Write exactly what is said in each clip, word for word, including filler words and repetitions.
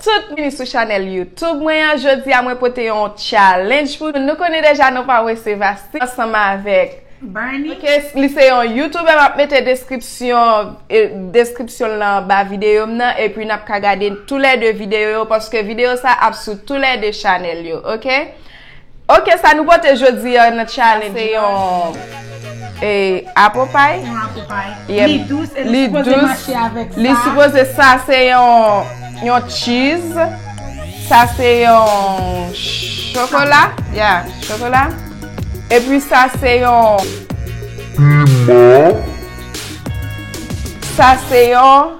Tout byenvini sou chanèl YouTube mwen an. Jodi a mwen pote yon challenge pou nou. Nou konnen deja nou pa wè Sevasti ansanm avèk Bernie. Ok, li se yon YouTuber, m ap mete deskripsyon e, deskripsyon l nan anba videyo m nan, epi n ap ka gade toulède videyo yo paske videyo sa ap sou toulède chanèl yo, ok? Ok, sa nou pote jodi a nan challenge se yon e, apple pie. Yon apple pie. Yeah, Li dous e li li sipoze dous. Mache avèk Li sa. Sipoze sa se yon yon cheese. Sa se yon chokola. Yeah, chokola. Epi sa se yon Piman. Sa se yon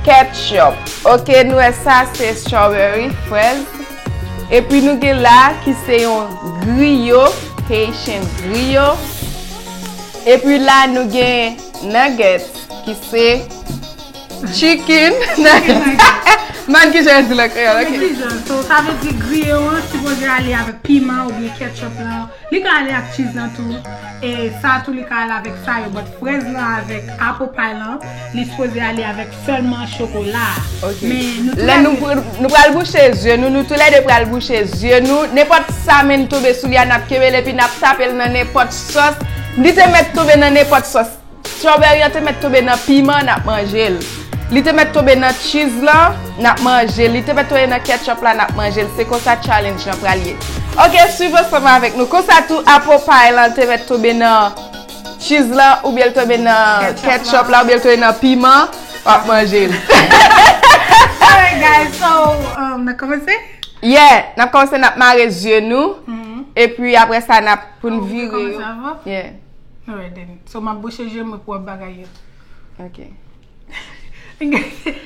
ketchup. Ok, nou wè sa se strawberry, frèz. Epi nou gen la ki se yon griyo, Haitian griyo. Epi la nou gen nuggets ki se chicken nuggets. Man ki jan di l an kreyòl, ok. Egzanp, so, sa vle di griyo an sipoze ale avèk piman oubyen ketchup lan. Li ka ale ak cheese lan tou. E sa tou li ka ale avèk sa yo, but frèz lan avèk apple pie lan, li sipoze ale avèk sèlman chokola. Ok. Men nou tou Lè lè nou, pr- nou pral bouche zye nou, nou toulède pral bouche zye nou. Nenpòt sa men n tonbe sou li a n ap kenbe l epi n ap tape l nan nenpòt sòs. Li te mèt tonbe nan nenpòt sòs. Strawberry an te mèt tonbe nan piman, n ap manje l. Li te mèt tonbe nan cheese lan, n ap manje l. Li te mèt tonbe nan ketchup la, n ap manje l. Se konsa challenge lan pral ye. Ok, swiv ansanm avèk nou. Konsa tou apple pie lan te mèt tonbe nan cheese lan oubyen l tonbe nan Ketchup ketchup la oubyen l tonbe nan piman, w ap manje l. Alright guys, so, um, nou kòmanse? Yeah, n ap kòmanse n ap mare zye nou. Epi apre sa n ap pou n Oh, vire kòmanse yo. Avan? Yeah. Alright then. So m ap bouche je m pou w ap bagay yo. Ok.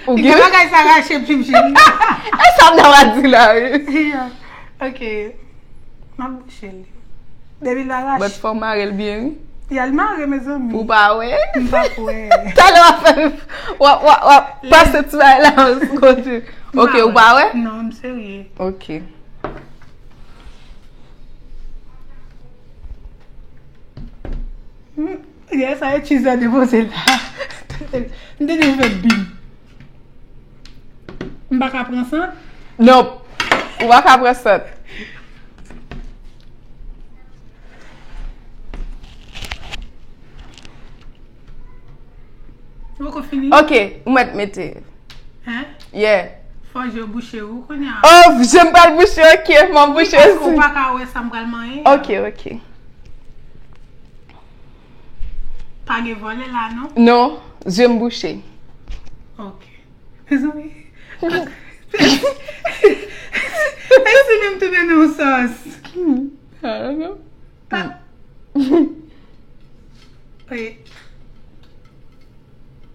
Ou gen bagay sa rache plim plim. E sa m ta va di la wi. Ok. M ap bouche li. Depi l pa rache. But fò w mare l byen wi. Y al mare mezanmi. Pou w pa wè. M pa kwè. Talè w ap fè w ap w ap w ap pase ti bay la yon kote. Ok, ou pa wè? Non, m serye. Ok. Hmm, yeah, sa e cheese la depoze la. M te deja fè bim. M pa ka pran sant? Non. Ou pa ka pran sant. Ou poko fini? Ok, ou mèt mete. Hein? Yeah. Fò je w bouche ou kounye a. Oh, je m pral bouche, ok, m ap bouche Paske ou osi. Pa ka wè sa m pral manyen. Ok, ok. Pa gen vòlè la non. Non, je m bouche. Ok. Mezanmi. E si menm tou nan yon sòs? I don't know. Wi.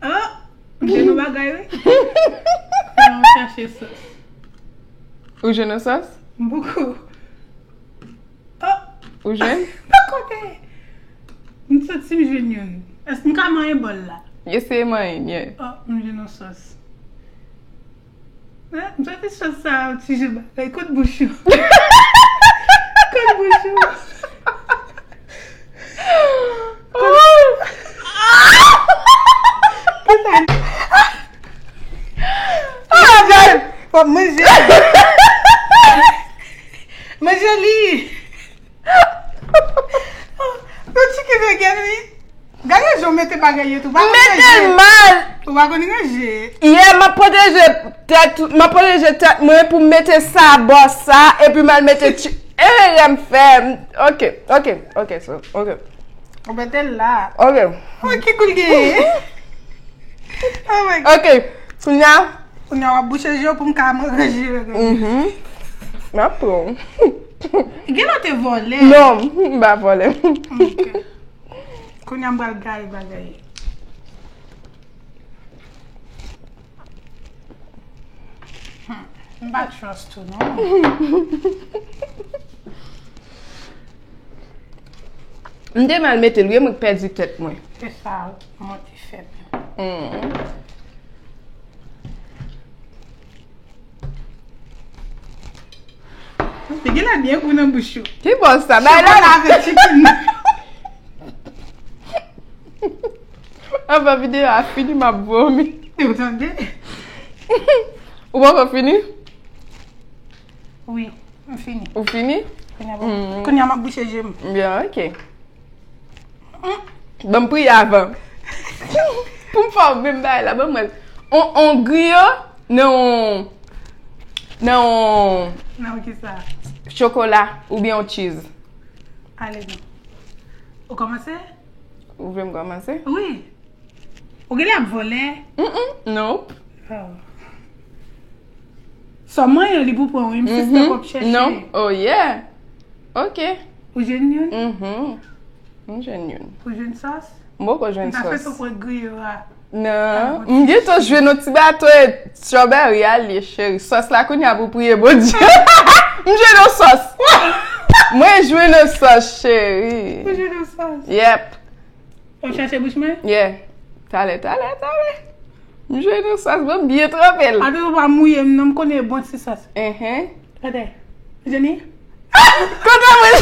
Oh, m te nan bagay wi. An chache sòs. Ou jwenn yon sòs? M poko. Oh, Ou jwenn? pa konnen. M santi m jwenn youn. Èske m ka manyen bòl la? Eseye manyen, yeah. Oh, m jwenn yon sòs. Eh, m santi sòs sa yon ti jan bagay. Kot bouch ou? Kot bouch ou? Kisa? Ah, man! W ap manje. Manje li. Yon ti kite gen li. Gade jan w mete bagay yo tou. Ou pa konn Mete ranje. Mal. Ou pa konn ranje. Yeah, m ap pwoteje tèt, m ap pwoteje tèt mwen pou m mete sa bò sa epi m al mete ti erè m fè. Ok, ok, ok, so, ok. Ou mete l la. Ok. Oh, ki gou l genyen? Oh my God. Ok, kounye a. Kounye a w ap bouche je w pou m ka ranje bagay. Mhm. M ap pran. Gen lòt te vòlè. Non, m pa vòlè. Ok. Kounye a m pral gaye bagay. Hmm. M pa trust ou non. M te mal mete l, wi, mwen pèdi tèt mwen. Se sa, mwen te fè. Mm. Te gen la byen gou nan bouch ou. Ki bò sa? Bay la. Chokola avèk chicken. Anvan videyo a fini, m ap vomi. Ou tande? Ou poko fini? Wi, m fini. Ou fini? Kounye a m ap bouche je m. Byen, ok. Ban m priye avan. Pou m fè w menm bagay la, ban m wè. On, on griyo, nan on, nan on Nan ki sa? Chokola oubyen on cheese. Ale non. Ou kòmanse? Ou vle m kòmanse? Wi. Ou genlè ap vòlè? Mm-mm, nope. Oh. Sòman yo li pou pran wi, m sistè kòp chèche. Non, oh yeah. Ok. Ou jwenn youn? Mhm. M jwenn youn. Ou jwenn sòs? M poko jwenn Sa fè sòs. Sou pwen griyo a. Non, m gentan jwenn yon ti bato e strawberry a li ye cheri. Sòs la kounye a pou priye Bondye. M jwenn yon sòs. Mwen jwenn yon sòs cheri. Ou jwenn yon sòs? Yep. Ou chache bouch mwen? Yeah. Talè, talè, talè. M jwenn yon sòs, mwen byen tranpe l. Ate ou pa mouye m non, m konnen bon ti sòs. Mhm. Gade. Jenny? Kontan mwen.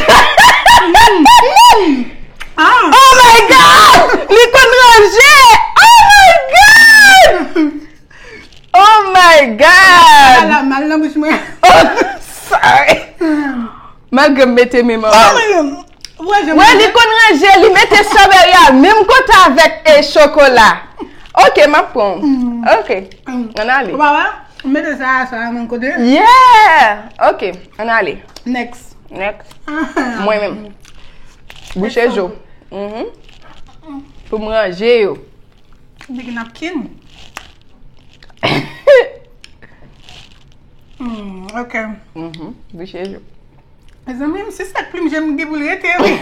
Ah! Oh my god! Li konn ranje! Oh my god! Oh my god! Ala mal nan bouch mwen. Oh, sorry. Malgre m mete men mwen. Oh my god. Wè, jan Wè, mwen li konn ranje, li mete strawberry a menm kote avèk e chokola. Ok, m ap pran. Ok, ann ale. Ou pa wè? M mete sa a sa a menm kote. Yeah! Ok, ann ale. Next. Next. Ah. Mwen menm. Bouche je w. Mhm. Pou m ranje yo. Big napkin. Hmm, ok. Mhm. Bouche je w. Mezanmi, m se sak plim je m gen pou l rete, wi.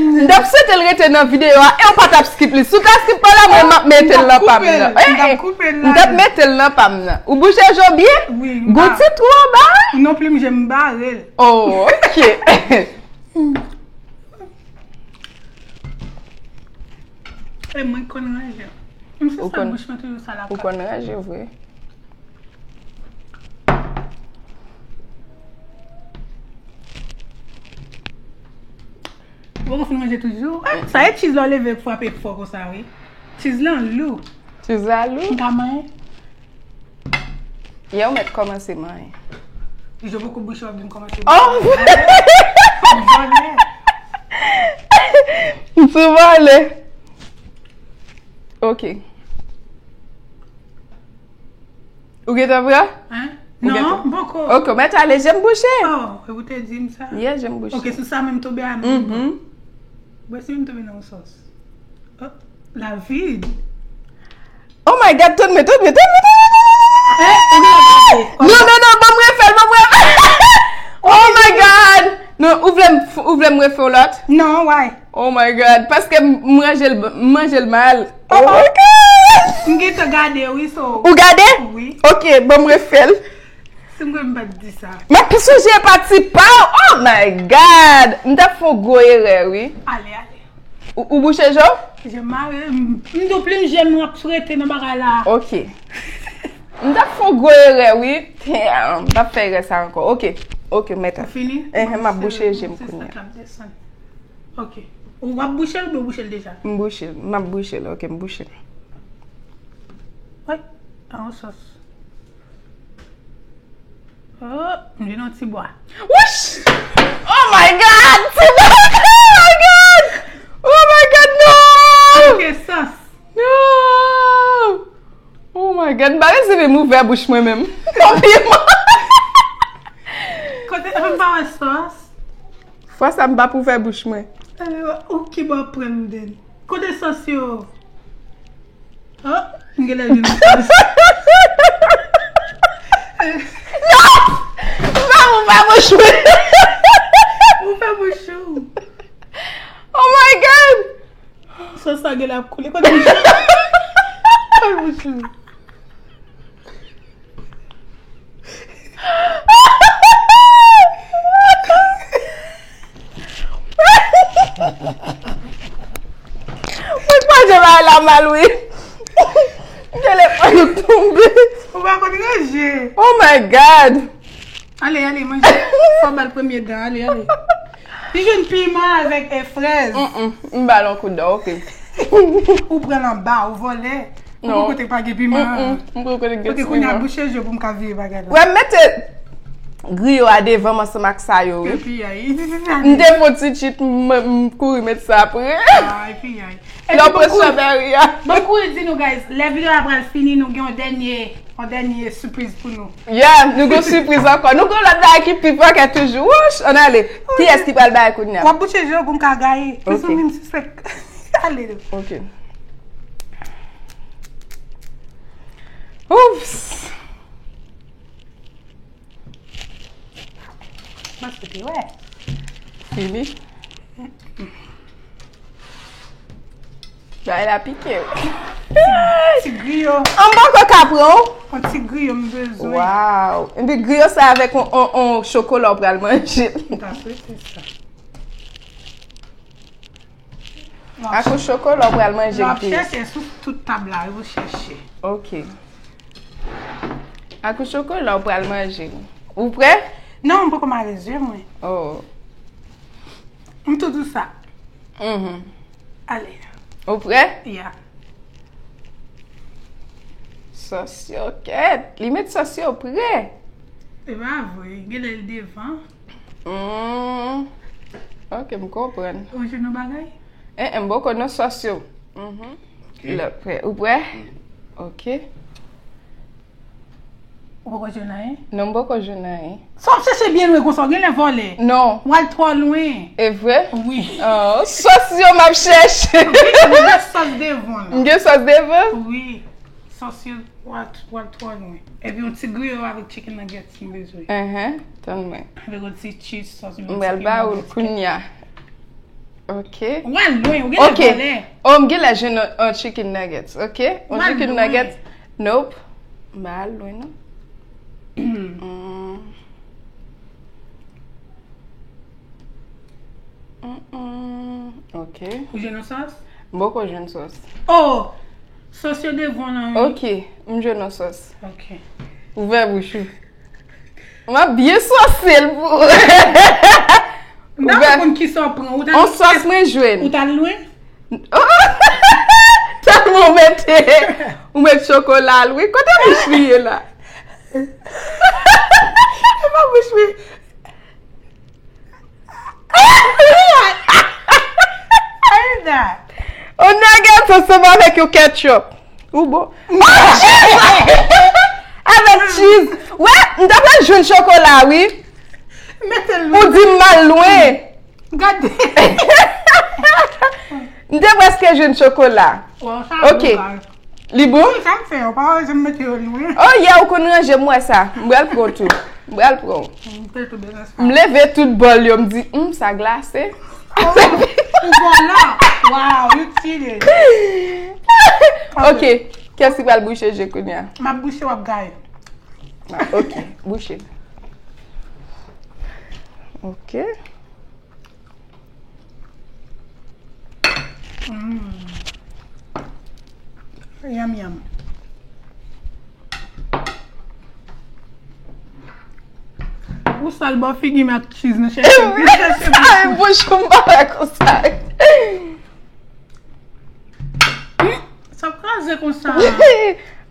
M t ap swete l rete nan videyo a e w pa t ap skip li. Si w ta skip pa la, mwen m ap mete l nan pa m nan. M t ap koupe l, m t ap koupe l la. M t ap mete l nan pa m nan. Ou bouche je w byen? Wi, m Gouti twò ba? Non plim je m bare l. Oh, ok. E mwen konn ranje. M se Ou sa konn- bouch mwen toujou sa la. Ou konn ranje vre. Ou poko fin manje toujou? Ah, sa e cheese la w leve frape fò konsa wi. Cheese lan lou. Cheese la lou? M ka manyen? Yè ou mèt kòmanse manyen. Je poko bouche w ap di m kòmanse. Oh! M vòlè. M sou vòlè. Ok. Ou gentan prè? Hein? Ou gentan- Non, m poko. Ok, mèt ale, je m bouche. Oh, e ou te di m sa? Yeah, je m bouche. Ok, sou sa menm tonbe a menm. Mhm. Mwen si menm tonbe nan yon sòs. Oh, la vide. Oh my god, tann mwen, tann mwen, tann mwen, tann mwen, tann mwen, tann mwen. Eh, ou genlè gade. Non, non, non, ban m refè l, ban m refè l. Oh my god. Non, ou vle m, ou vle m refè w lòt? Non, why? Oh my god, paske m manje l, m manje l mal. Oh my god. M gentan gade wi, so. Ou gade? Wi. Ok, ban m refè l. Si m kwè m pa t di sa. M ap sonje pati pa w. Oh my god. M t ap fè yon gwo erè wi. Ale, ale. Ou, ou bouche je w? Je mare, m m tou plim je m ap swete nan bagay la. Ok. M t ap fè yon gwo erè wi. Damn, m p ap fè erè sa ankò. Ok. Ok, mèt. Ou fini? Ehe, m ap bouche je m Se kounye sa a. k ap desann. Ok. Ou w ap bouche l oubyen ou bouche l deja? M bouche l. M ap bouche l. Ok, m bouche l. Wi. An sòs. Oh, m vin yon ti bwa. Wouch! Oh my god! Ti bwa! Oh my god! Oh my god, no! Ok, sòs. No! Oh my god, m pa resi vin m ouvè bouch mwen menm. Konpliman! Kote, m pa wè sòs. Fwa sa m pa pou fè bouch mwen. Ou ki bò pran m den. Kote sòs yo? Oh, m genlè vin sòs. Non! M pa pou fè bouch mwen. Ou fè bouch ou. Oh my god! Sòs sa genlè ap koule. Kote bouch ou? Kote bouch ou? Mwen pa jan bagay la mal wi. Telefòn ou tonbe. Ou pa konn ranje. Oh my god. Ale, ale, manje. Fò ba l premye dan. Ale, ale. Li jwenn piman avèk e frèz. Mm-mm. M ba l yon kout dan, ok. Ou pran l anba, ou vòlè. Ou poko kote pa gen piman. Mm, mm. M poko kote gen piman. Ok, kounye a bouche je pou m ka vire bagay la. Wè, m mete griyo a devan m ansanm ak sa yo, wi. Epi, ay, m te fon ti tchit, m, m kouri met sa apre. Ah, epi, ay. Lè w pran strawberry a. Bon, kouri di nou, guys, lè videyo a pral fini, nou gen yon dènye, yon dènye sipriz pou nou. Yeah, nou gen sipriz ankò. Nou gen lòt bagay ki pi pakèt toujou. Wouch, ann ale. Kiyès ki pral bay kounye a? W ap bouche je w pou m ka gaye. Ok. Mezanmi, m sispèk. Ale. Ok. Oups. Mwen soti, wè. Fini. Bay la pike. Ti griyo. An bò koka pran w. Yon ti griyo m bezwen. Waw. Epi griyo sa avèk on, on, on chokola w pral manje. M ta swete sa. Ak yon chokola w pral manje. Lè w ap chèche sou tout tab la, ou chèche. Ok. Ak yon chokola w pral manje. Ou prè? Non, m poko mare zye mwen. Oh. M tou di sa. Mhm. Ale. Ou prè? Ya. Sòs yo, kèt. Li met sòs yo prè. E pa vre. Genlè l devan. Mm. Ok, m konprann. Ou jwenn yon bagay? Eh, eh, m poko nan sòs yo. Mhm. Ok. Lè prè. Ou prè? Mm. Ok. Ou poko jwenn anyen? Non, m poko jwenn anyen. Sa w ap chèche byen lwen konsa, w genlè vòlè. Non. W al twò lwen. E vre? Wi. Ah, sòs yo m ap chèche. Wi, m gen sòs devan la. M gen sòs devan? Wi. Sòs yo, w al, w al twò lwen. Epi yon ti griyo avèk chicken nuggets m bezwen. Enhen, tann mwen. Avèk yon ti cheese sòs, yon ti piment. M pral ba ou l kounye a. Ok. W al lwen, ou genlè vòlè. Oh, m genlè jwenn yon, yon chicken nuggets, ok? Yon chicken nuggets. Nope. M pa al lwen, non. Mm. Mm, mm. Ok. Ou jwenn yon sòs? M poko jwenn sòs. Oh! Sòs yo devan w lan, wi. Ok, m jwenn yon sòs. Ok. Ouvè bouch ou. M ap byen sòse l pou ou. M ta konn ki sa w pran. Ou ta... On sòs mwen jwenn. Ou t al lwen? Tèlman w mete, ou met chokola l, wi. Kote bouch li ye la? E pa bouch li. What is that? On nugget ansanm avèk yon ketchup. Ou bon. Oh, cheese! Avèk cheese. Wè, m ta pral jwenn chokola, wi. Mete l lwen. Ou di m mal lwen. Gade. M te prèske jwenn chokola. Wow, sa bon, guys. Ok. Li bon? Wi, sa m fè yo. Pa wè jan m mete yo lwen. Oh, yeah, ou konn ranje m wè sa. M pral pran tou. M pral pran. M te tou bezwen sa. M leve tout bòl yo, m di, hmm, sa glase. Oh, ou bon la. Wow, you cheated. Ok. Kiyès ki pral bouche je kounye a? M ap bouche, w ap gaye. Ah, ok. Bouche. Ok. Mm. Yum, yum. Ou sal bò figi m ak cheese nan chèche. Sa e bouch ou m pa wè konsa. Sa ap kraze konsa.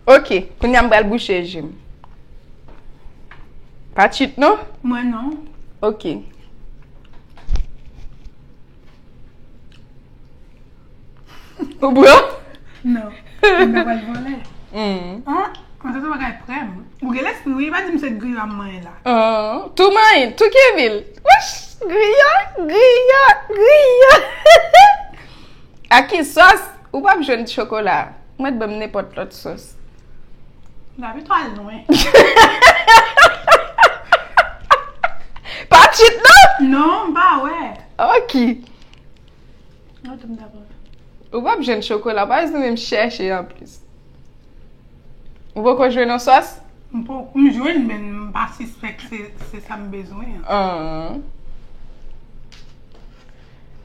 Ok, kounye a m pral bouche je m. Pa cheat non? Mwen non. Ok. Ou pran? Non. Mwen pa pral vòlè. Hmm. Ah, konsa se bagay prè m. Ou gen lespri wi, pa di m se griyo a m manyen la. Ah, tou manyen, tou kenbe l. Wouch, griyo, griyo, griyo. Ak ki sòs? Ou p ap jwenn chokola. Ou mèt ban m nenpòt lòt sòs. Gaby twò al lwen. Pa cheat non? Non, m pa wè. Ok. Ou p ap jwenn chokola, pa bezwen menm chèche anplis. Ou poko jwenn yon sòs? M po-, m jwenn, men m pa sispèk se, se sa m bezwen an. Ah.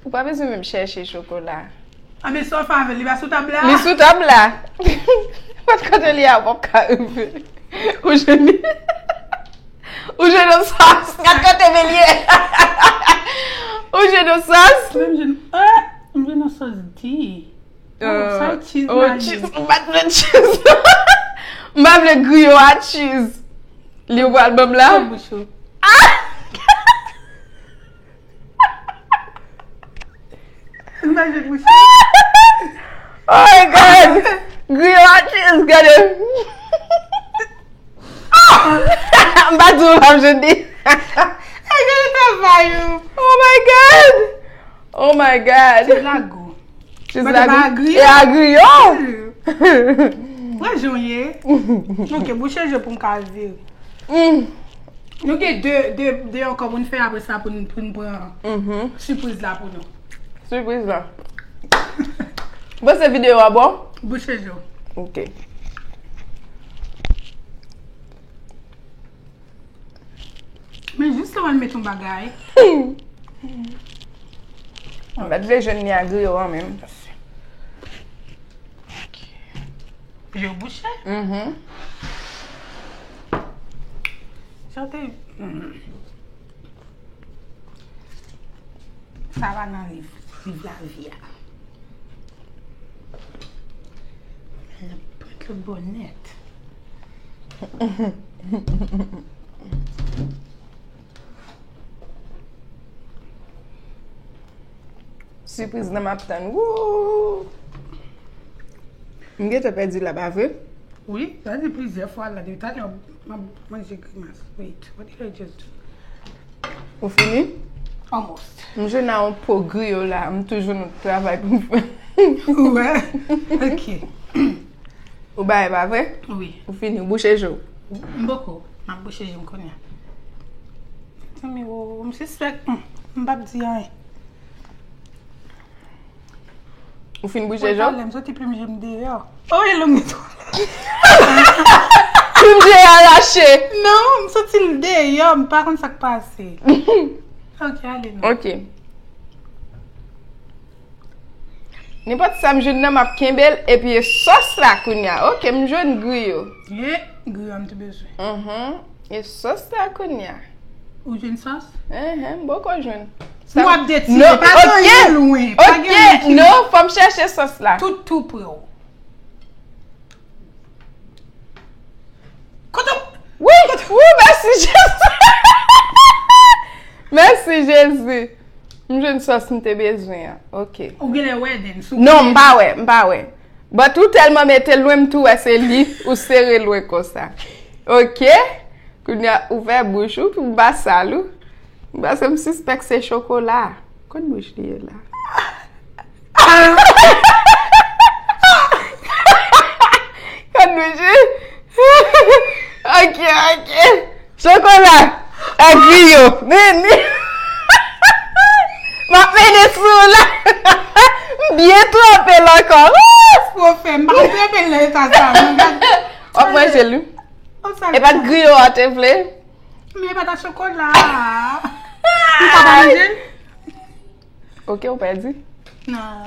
Ou pa bezwen menm chèche chokola. Anben sa w fè avè l, li pa sou tab la? Li sou tab la. Kot kote li a, w p ap ka rive. Ou jwenn li? Ou jwenn yon sòs? Gad kote men l ye. Ou jwenn yon sòs? Mwen m jwenn, eh, m jwenn yon sòs di. Oh, sa e cheese oh, la, cheese. M pa t vle cheese. M pa vle griyo a cheese. Li ou pral ban m la? Fè bouch ou. Imajine bouch ou. Oh my God! Griyo a cheese, gade. M pa di w m ap jodi. Ay, gade travay ou. Oh my God! Oh my God! Cheese la gou. Cheese la gou. E a griyo. Mwen jan ye. Ok, bouche je pou m ka vire. Mm. Nou gen de, de, de ankò pou n fè apre sa pou n, pou n pran sipriz la pou nou. Sipriz la. Bon, se videyo a bon? Bouche je. Ok. Men jis lè w al met yon bagay. Mwen pa t vle jwenn li a griyo an menm. Je bouche? Mhm. Sa te. Mm. Sa pa nan liv, liv lavi a. L ap pran tout bò nèt. Sipriz nan m ap tann. Woo! M gentan pèdi la, pa vre? Wi, sa di plizyè fwa la, depi talè m ap manje grimas. Wait, what did I just do? Ou fini? Almost. M jwenn a yon po griyo la, m toujou nan travay pou m fè. Ou wè? Ok. Ou bay, pa vre? Wi. Ou fini, ou bouche je w. M poko. M ap bouche je m kounye a. Mezanmi, o, m sispèk. Hmm, m p ap di anyen. Ou fin bouche je w? Mwen talè, m soti plim je m deyò. O, e long netwayaj. Plim je a rache. Non, m soti l deyò, m pa konn sa k pase. Ok, ale non. Ok. Nenpòt sa m jwenn nan, m ap kenbe l, epi e sòs la kounye a. Ok, m jwenn griyo. Ye, griyo a m te bezwen. Mhm. E sòs la kounye a. Ou jwenn sòs? Enhen, m poko jwenn. Sa w ap detire, pa gen anyen lwen, pa gen anyen ki. Ok, non, fò m chèche sòs la. Tout tou pre w. Kote w? Wi, wi, mèsi Jezi. Mèsi Jezi. M jwenn sòs m te bezwen an. Ok. Ou genlè wè, then, si w. Non, m pa wè, m pa wè. But ou tèlman mete l lwen, m tou wè se li, ou sere lwen konsa. Ok. Kounye a, ouvè bouch ou pou m pa sal ou. M panse m sispèk se chokola. Kot bouch li ye la? Kot bouch li? Ok, ok. Chokola ak griyo. Men, men. M ap mennen sou ou la. M byen twonpe l ankò. Woo! Fò fè, m pa twonpe l nan eta sa, non, gade. W ap manje l, wi. E pa t griyo a te vle? Men e pa ta chokola. Ou pa manje l? Ok, ou pèdi. Non.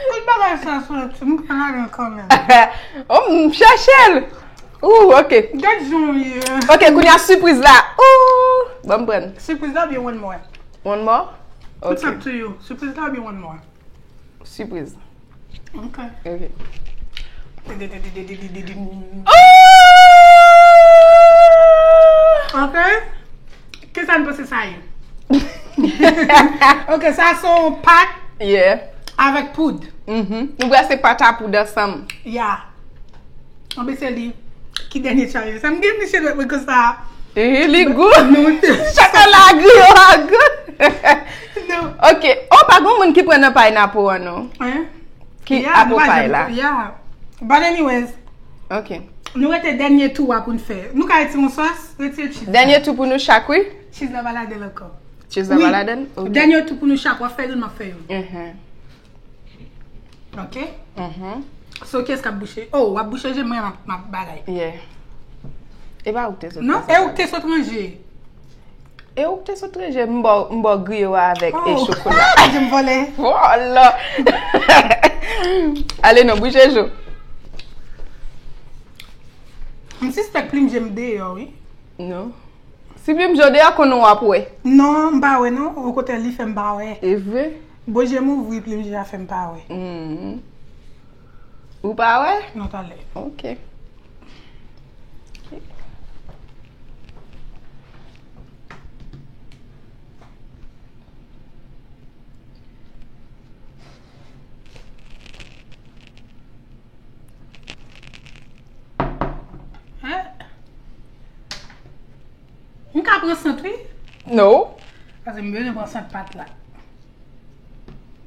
Tout bagay sa soti, m pran ladan kanmenm. Oh, m chèche l. Ooh, ok. Gad jan w ye. Ok, kounye a sipriz la. Ooh, ban m pran. Sipriz la oubyen one more? One more? Ok. It's up to you. Sipriz la oubyen one more? Sipriz. Ok. Ok. Ok. Kisa n panse sa ye? Ok, sa se yon pat. Yeah. Avèk poud. Mhm. Nou brase pat a poud ansanm. Yeah. Anben se li ki dènye challenge. Sa m gen misye dwèt mwen konsa. Eh, li gou. Chokola gou, a gou. Non. Ok. Oh, pa gen moun ki pran nan pay napo an, non. Hein? Ki apo pay la. Yeah. But anyways. Ok. Nou rete dènye tou a pou n fè. Nou ka retire yon sòs, retire cheese. Dènye tou pou nou chak, wi. Cheese la pa ladan l ankò. Cheese la pa ladan? Ok. Dènye tou pou nou chak, w ap fè youn, m ap fè youn. Mhm. Ok? Mhm. So, kiyès k ap bouche? Oh, w ap bouche je, mwen m ap, m ap bagay. Yeah. E pa ou k te sot. Non, e ou k te sot ranje. E ou k te sot ranje, m ba w, m ba w griyo a avèk e chokola. Oh. Je m vole. Oh, Lord. Ale non, bouche je w. M sispèk plim je m deyò, wi. Non. Si plim je w deyò, konnen w ap wè. Non, m pa wè non. Okontrè, li fè m pa wè. E vre? Bon, je m ouvri, plim je a fè m pa wè. Mhm. Ou pa wè? Non, talè. Ok. Hein? M ka pran sant, wi. No. Paske m bezwen pran sant pat la.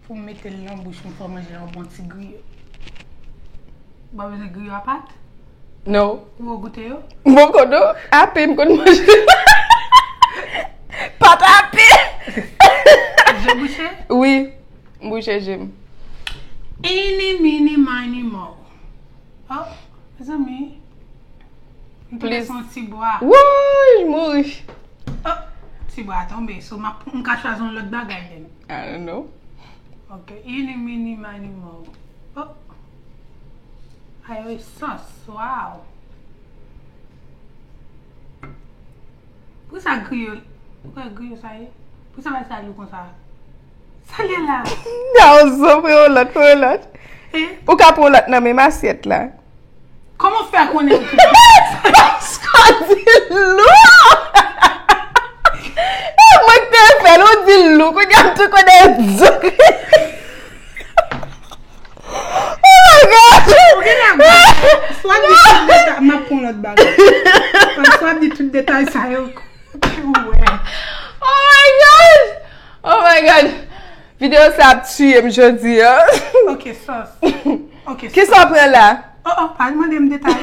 Pou m mete l nan bouch mwen, fò manje yon bon ti griyo. Ou pa bezwen griyo a pat? No. Ou goute yo? Bon, kodo, ape m konn manje. Pat ape. Je bouche? Wi, m bouche je m. Eeny, meeny, miny, mo. Oh, mezanmi. M tande son ti bwa. Wouy, mouri. Oh, ti bwa tonbe. So, m ap, m ka chwazi yon lòt bagay, then. I don't know. Ok. Eeny, meeny, miny, mo. Oh. Ayo, sòs. Wow. Poukisa griyo, poukisa griyo sa ye? Poukisa bay sa lou konsa? Sa l ye la? Gazo, pran yon lòt, pran yon lòt. Eh? Ou ka pran yon lòt nan menm asyèt la. Kòman w fè konnen? Paske w di lou! E mwen k te fè l, ou di lou, kounye a m tou konnen di. Oh my God! Ou gen lagòl. Swa di tout detay, m ap pran lòt bagay. Swa di tout detay sa yo. Ou wè. Oh my God! Oh my God! Videyo sa ap tiye m jodi a. Ok, sòs. Ok, sòs. Kisa w pran la? Oh, oh, pa mande m detay.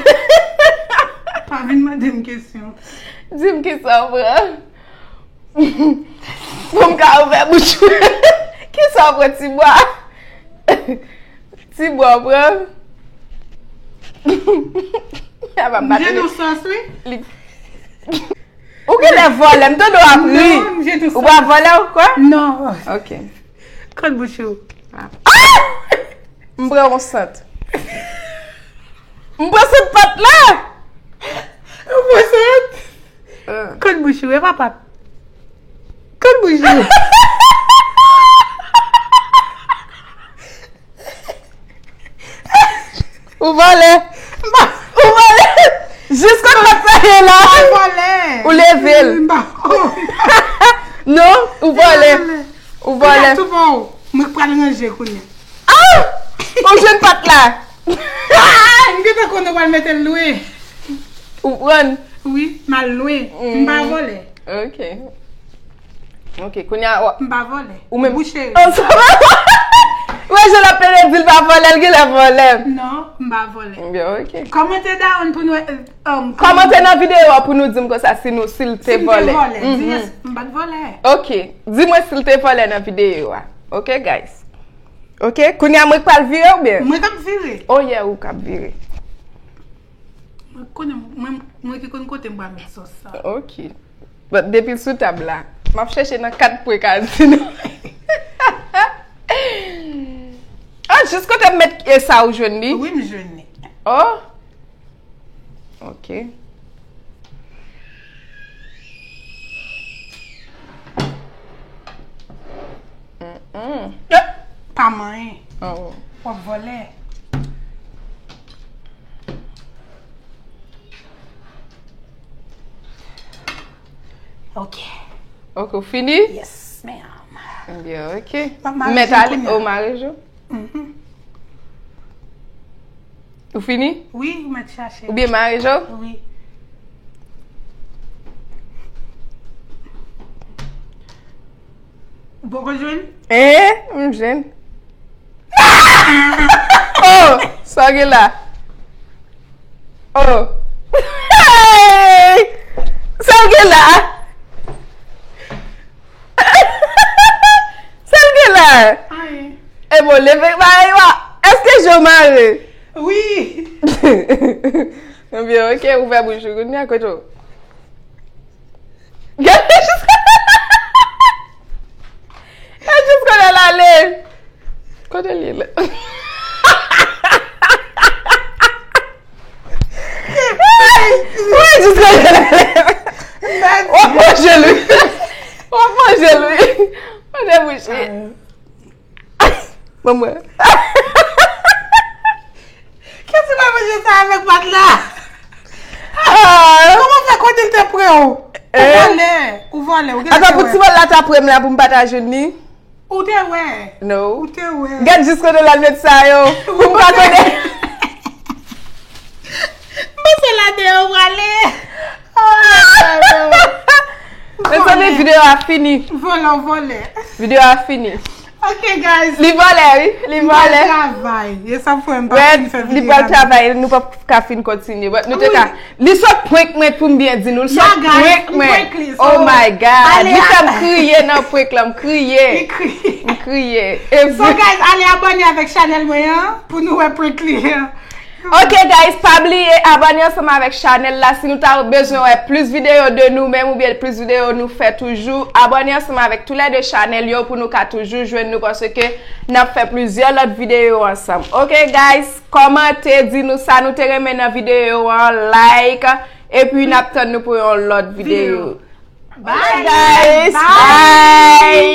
Pa vin mande m kesyon. Di m kisa w pran. Pou m ka ouvè bouch mwen. Kisa w pran, ti bwa? Ti bwa w pran. Apa m pa tande. M jwenn yon sòs, wi. Li- Ou genlè vòlè, m tande w ap ri. Non, m jwenn yon sòs. Ou pa vòlè ou kwè? Non. Ok. Kot bouch ou? Ah! M pran yon sant. M pran sant pat la. Ou pran sant? Ah. Kot bouch ou, e pa pat. Kot bouch ou? Ou vòlè. Ou vòlè. Jis kot pat sa ye la. M pa vòlè. Ou leve l. M pa. Non, ou vòlè. Ou vòlè. Tou bon. Mwen pral ranje kounye a. Ah! Ou jwenn pat la. M gentan konnen w al mete l lwen. Ou pran. Wi, m al lwen. M pa vòlè. Ok. Ok, kounye a, w- M pa vòlè. Ou menm. Bouche. Wè, jan l ap plede di l pa vòlè, l genlè vòlè. Non, m pa vòlè. Byen, ok. Kòmante down pou nou, um, kòmante nan videyo a pou nou di m konsa si nou, si l te vòlè. Si m te vòlè. Di yes, m pa t vòlè. Ok. Di mwen si l te vòlè nan videyo a. Ok, guys. Ok, kounye a mwen k pral vire oubyen? Mwen k ap vire. Oh yeah, ou k ap vire. Mwen konnen, mwen, mwen ki konn kote m pral met sòs sa. Ok. But depi l sou tab la, m ap chèche nan kat pwen ka di nou. Ah, jis kote m met e sa ou jwenn li? Wi, m jwenn li. Oh. Ok. Mm-mm. Eh, pa manyen. Oh. W ap vòlè. Ok. Ok, ou fini? Yes, ma'am. Byen, ok. M ap mare je m kounye a. Mèt ale, o mare je w? Mhm. Ou fini? Wi, ou mèt chache. Ou byen mare je w? Wi. Ou poko jwenn? Eh, m jwenn. Oh, sa w gen la? Oh. Hey! Sa w gen la? Sa l gen la? Anyen. E bon, leve, ba, e ba, èske je w mare? Wi. Ebyen, ok, ouvè bouch ou, kounye a kote w. Gade jis, e jis kote l ale. Kote l ye la? Mwen jis gade la. Mwen Manje l wi. W ap manje l wi. Manje bouche. Ban mwen. Kèt ou pral manje sa avèk pat la? Kòman fè kote l te pre w? Ou vòlè. Ou vòlè. Ou gen Atann pou ti bòl la ta pre m la pou m pa ta jwenn li. Ou te wè. No. Ou te wè. Gad jis kote l al met sa yo. Pou m pa konnen. M panse la deyò w prale. Mezanmi, videyo a fini. Vòlè, vòlè. Videyo a fini. Ok, guys. Li vòlè, wi. Li vòlè. Travay. E sa m fè m pa fin fè videyo. Li pral travay. Nou p ap ka fin kontinye. But nou te ka. Li sot prank mwen pou m byen di nou. Li sot prank mwen. Oh my God. Li fè m kriye nan prank la. M kriye. M kriye. So, guys, ale abòne avèk chanèl mwen an pou nou wè prank li an. Ok guys, pa bliye abòne ansanm avèk chanèl la si nou ta bezwen wè plis videyo de nou menm oubyen plis videyo nou fè toujou. Abòne ansanm avèk toulède chanèl yo pou nou ka toujou jwenn nou paske n ap fè plizyè lòt videyo ansanm. Ok guys, kòmante, di nou sa nou te renmen nan videyo an, like, epi n ap tann nou pou yon lòt videyo. Bye guys, bye.